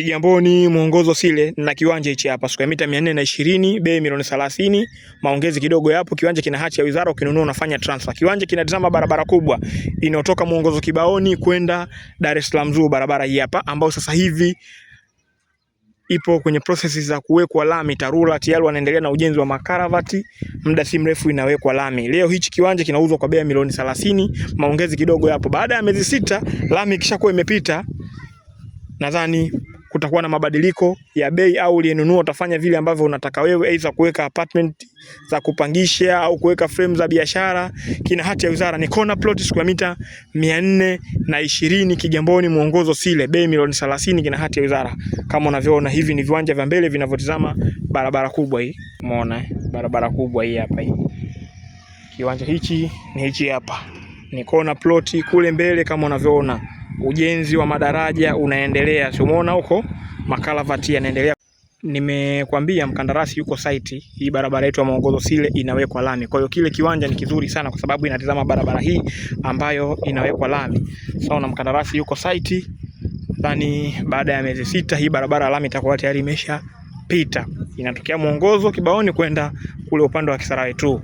Kigamboni Mwongozo Sile na kiwanja hichi hapa square mita 420, bei milioni 30, maongezi kidogo yapo. Kiwanja kina hati ya wizara, ukinunua unafanya transfer. Kiwanja kinatazama barabara kubwa inayotoka Mwongozo Kibaoni kwenda Dar es Salaam Zoo, barabara hii hapa ambayo sasa hivi ipo kwenye process za kuwekwa lami. TARURA tayari wanaendelea na ujenzi wa makaravati, muda si mrefu inawekwa lami. Leo hichi kiwanja kinauzwa kwa bei ya milioni 30, maongezi kidogo yapo. Baada ya miezi 6 lami ikishakuwa imepita, nadhani kutakuwa na mabadiliko ya bei, au uliyenunua utafanya vile ambavyo unataka wewe, aidha kuweka apartment za kupangisha au kuweka frame za biashara. Kina hati ya wizara, ni corner plot square mita 420 Kigamboni Mwongozo Sile, bei milioni 30, kina hati ya wizara. Kama unavyoona hivi ni viwanja vya mbele vinavyotizama barabara kubwa hii. Umeona eh? Barabara kubwa hii hapa hii. Kiwanja hichi ni hichi hapa. Ni corner plot kule mbele kama unavyoona ujenzi wa madaraja unaendelea, si umeona huko makalavati yanaendelea. Nimekwambia mkandarasi yuko site hii, barabara yetu ya Mwongozo Sile inawekwa lami. Kwa hiyo kile kiwanja ni kizuri sana, kwa sababu inatizama barabara hii ambayo inawekwa lami. Sawa, na mkandarasi yuko site, nadhani baada ya miezi 6 hii barabara lami itakuwa tayari imeshapita, inatokea Mwongozo Kibaoni kwenda kule upande wa Kisarawe tu.